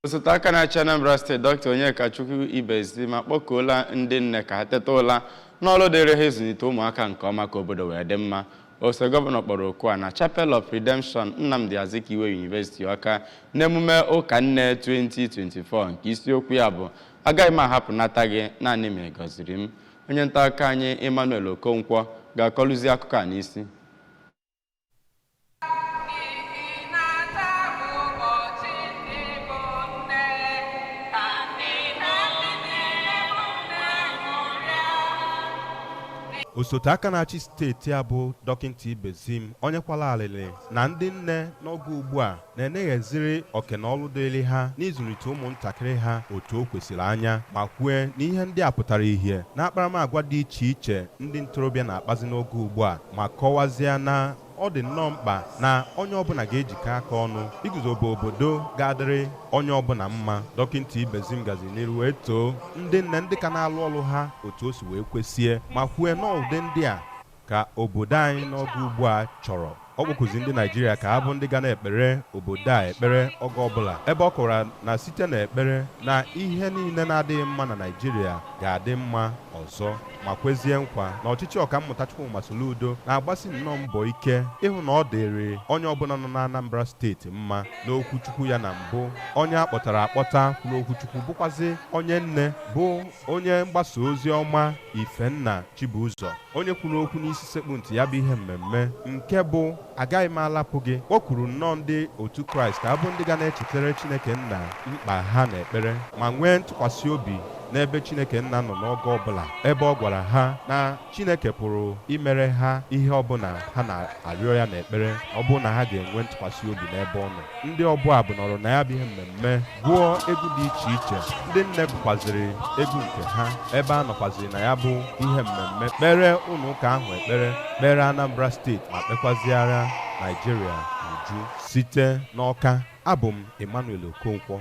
Osote aka na-achị Anambra Steeti, Dr. Onyekachukwu Ibezim, akpọkuola ndị nne ka ha teta ụla n'ọrụ dịrị ha ịzụlite ụmụaka nke ọma ka obodo wee dị mma. Osote gọvanọ kpọrọ oku a na Chapel of Redemption, Nnamdi Azikiwe University, Awka, n'emume ụka nne 2024 nke isiokwu ya bụ "Agaghị m ahapụnata gị naanị ma ị gọziri m". Onye nta akụkọ anyị Emmanuel Okonkwo ga-akọlụzi akụkọ a n'isi. N'ihi na taa bụ ụbọchị ndị bụ nne, ka ndị na ndị niile bụ nne ṅụrịa. Osote aka na-achị steeti a bụ Dọkịta Ibezim, onye kwala alịlị na ndị nne n'oge ugbu a na-enegheziri oke na ọrụ dịrị ha n'ịzụlite ụmụntakịrị ha otu o kwesịrị anya, ma kwue na ihe ndị a pụtara ìhè na akparamagwa dị iche iche ndị ntorobịa na-akpazi n'oge ugbu a, ma kọwazie na ọ dị nnọọ mkpa na onye ọbụla ga-ejikọ aka ọnụ iguzobe obodo ga-adịrị onye ọbụla mma. Dọkịta Ibezim gazi n'iru wee too ndị nne ndị ka na-alụ ọrụ ha otu o si wee kwesie, ma kwue na ụdị ndị a ka obodo anyị n'oge ugbu a chọrọ. Ọ kpọkụzi ndị Naijiria ka ha bụ ndị ga na-ekpere obodo a ekpere oge ọbụla, ebe ọ kọwara na site n'ekpere na ihe niile na-adịghị mma na Naijiria ga-adị mma ọzọ, ma kwezie nkwa na ọchịchị Ọkammụta Chukwuma Soludo na-agbasi nnọọ mbọ ike ịhụ na ọ dịrị onye ọbụla nọ na Anambra Steeti mma. N'okwuchukwu ya na mbụ, onye a kpọtara akpọta kwuru okwuchukwu bụkwazị onye nne bụ onye mgbasa ozi ọma Ifenna Chibụzọ, onye kwuru okwu n'isi sekpu ntị ya bụ ihe mmemme nke bụ "Agaghị m alapụ gị", kpọkwuru nnọọ ndị otu Kraịst ka abụ ndị ga na-echetara Chineke nna mkpa ha na ekpere, ma nwee ntụkwasị obi n'ebe Chineke nna nọ n'oge ọbụla, ebe ọ gwara ha na Chineke pụrụ imere ha ihe ọbụla ha na-arịọ ya n'ekpere, ọ bụrụ na ha ga-enwe ntụkwasị obi n'ebe ọ nọ. Ndị ọbụ abụ nọrọ na ya bụ ihe mmemme gụọ egwu dị iche iche, ndị nne gụkwaziri egwu nke ha, ebe a nọkwaziri na ya bụ ihe mmemme kpere ụlọ ụka ahụ ekpere, kpere Anambra Steeti, ma kpekwaziara Naijiria uju. Site n'Ọka, abụ m Emmanuel Okonkwo.